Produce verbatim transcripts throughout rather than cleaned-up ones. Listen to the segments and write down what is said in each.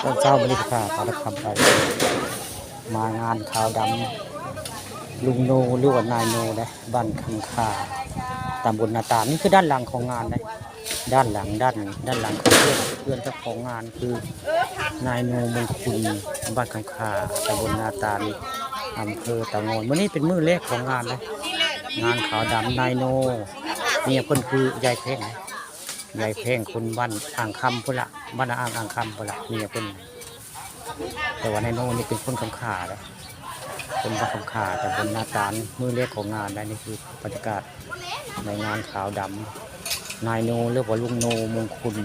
ตอนเช้ามื้อนี้สิพาพาคำไป มางานขาวดำลุงโนหรือว่านายโนนะ บ้านคำคา ตำบลนาตาล นี่คือด้านหลังของงานนะ ด้านหลัง ด้าน ด้านหลังของเพื่อน เพื่อนเจ้าของงานคือนายโนมงคุณ บ้านคำคา ตำบลนาตาล อำเภอเต่างอย มื้อนี้เป็นมื้อแรกของงานนะ งานขาวดำนายโน เมียเพิ่นคือยายแพงนะ ยายแพงคนบ้านอ่างคำพุ้นละ บ้านอ่าง อ่างคำพุ้นละ เมียเพิ่น แต่ว่านายโนนี่เป็นคนคำคาเลย คนบ้านคำคา ตำบลนาตาล มื้อแรกของงานได้ นี่คือบรรยากาศในงานขาวดำ นายโนหรือว่าลุงโนมงคุณ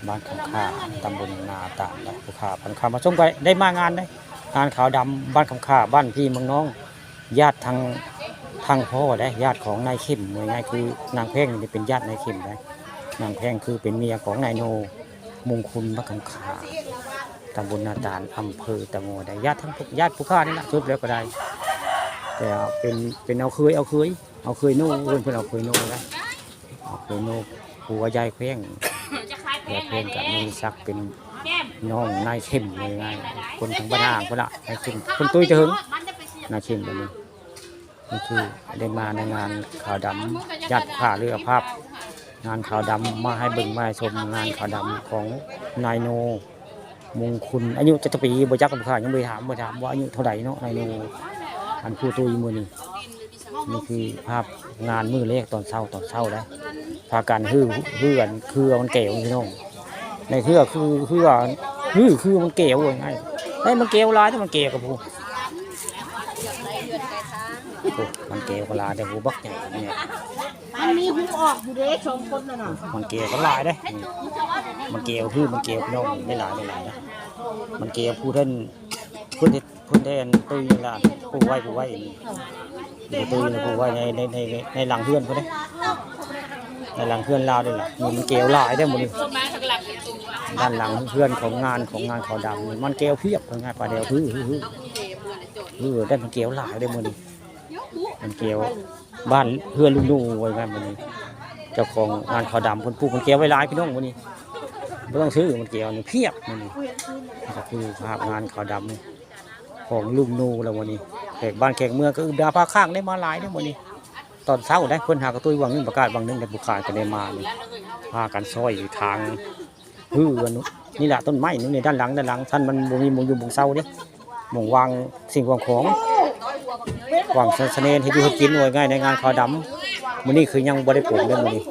บ้านคำคา ตำบลนาตาลนะ ผู้ข้าบ้านคำคามาชมกัน ได้มางานได้ งานขาวดำบ้านคำคา บ้านพี่เมืองน้อง ญาติทาง ทางพ่อได้ ญาติของนายเข้ม ว่าง่ายคือนางแพงนี่เป็นญาตินายเข้มได้ นางแพงคือเป็นเมียของนายโนมงคุณ บ้านคำคา ตำบลนาตาล อำเภอเต่างอยได้ ญาติทั้ง ญาติผู้ข้านี่นะ สุดแล้วก็ได้ แต่เป็น เป็นเอาเคย เอาเคย เอาเคยโน เพิ่น เพิ่นเอาเคยโนได้ เอาเคยโน ผัวยายแพง ยายแพงก็มีศักดิ์เป็นน้องนายเข้ม ว่าง่าย คนทางบ้านอ่างพุ้นละ นายเข้ม คนตุ้ยเถิง นายเข้มคนนี้ นี่คือได้มาในงานขาวดำ ญาติผู้ข้าเลยเอาภาพ งานขาวดำมาให้เบิ่งมาให้ชม งานขาวดำของนายโนมงคุณ อายุจักปีบ่จัก ผู้ข้ายังบ่ได้ถาม บ่ถามว่าอายุเท่าใดเนาะ นายโน อันผู้ตุ้ยมื้อนี้ นี่คือภาพงานมื้อแรกตอนเช้า ตอนเช้าได้ พากันฮือ ฮืออันคือมันแก้วพี่น้อง ในเฮือคือ เฮือ ฮือคือมันแก้วว่าง่าย ได้มันแก้วหลาย แต่มันแก้วกับผู้ โอ้ มันแก้วก็หลาย แต่ผู้บักใหญ่เนี่ย มันมีหูออกอยู่เด้ สองคนน่ะน่ะ มันแก้วก็หลายเด้ มันแก้วคือมันแก้วพี่น้อง ได้หลาย ได้หลายนะ มันแก้วผู้ท่าน เพิ่นเฮ็ด เพิ่นได้อันตุ้ยนี่ล่ะ ปลูกไว้ ปลูกไว้นี่ นี่ก็ตุ้ยนี่ปลูกไว้ใน ใน ใน ใน ในหลังเฮือนเพิ่นเด้ ในหลังเฮือนลาวนี่ล่ะ นี่มันแก้วหลายเด้อมื้อนี้ ด้านหลังเฮือนของงาน ของงานขาวดำนี่มันแก้วเพียบ เพิ่นให้ปลาแดว ฮือ ฮือ ฮือ ฮือ ได้มันแก้วหลายเด้อมื้อนี้ มันแก้วบ้านเฮือนลุงดูว่าง่ายมื้อนี้ เจ้าของงานขาวดำเพิ่นปลูกมันแก้วไว้หลายพี่น้องมื้อนี้ บ่ต้องซื้อมันแก้วนี่เพียบมื้อนี้ นี่ก็คือภาพงานขาวดำ ของลุงโนแล้วมื้อนี้ แขกบ้านแขกเมืองก็อึมดาพาข้างได้มาหลายเด้อมื้อนี้ ตอนเช้าได้เพิ่นหากระตุ้ยวังหนึ่ง ประกาศวังหนึ่ง แต่ผู้ขายก็ได้มานี่ พากันซอยทาง ฮืออันนี้ นี่ล่ะต้นไม้นี่ นี่ด้านหลัง ด้านหลังท่านมันบ่มีหม่องอยู่หม่องเซาเด้ หม่องวางสิ่งวางของ วางสะเสน่ห์เฮ็ดอยู่เฮ็ดกิน ว่าง่ายในงานขาวดำ มื้อนี้คือยังบ่ได้ปลูกเด้อมื้อนี้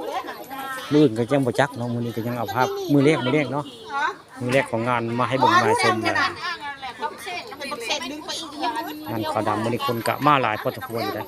มื้ออื่นก็ยังบ่จักเนาะ มื้อนี้ก็ยังเอาภาพ มื้อแรก มื้อแรกเนาะ มื้อแรกของงานมาให้เบิ่งมาชมนะ งานขาวดำมื้อนี้คนก็มาหลายพอสมควรอยู่นะ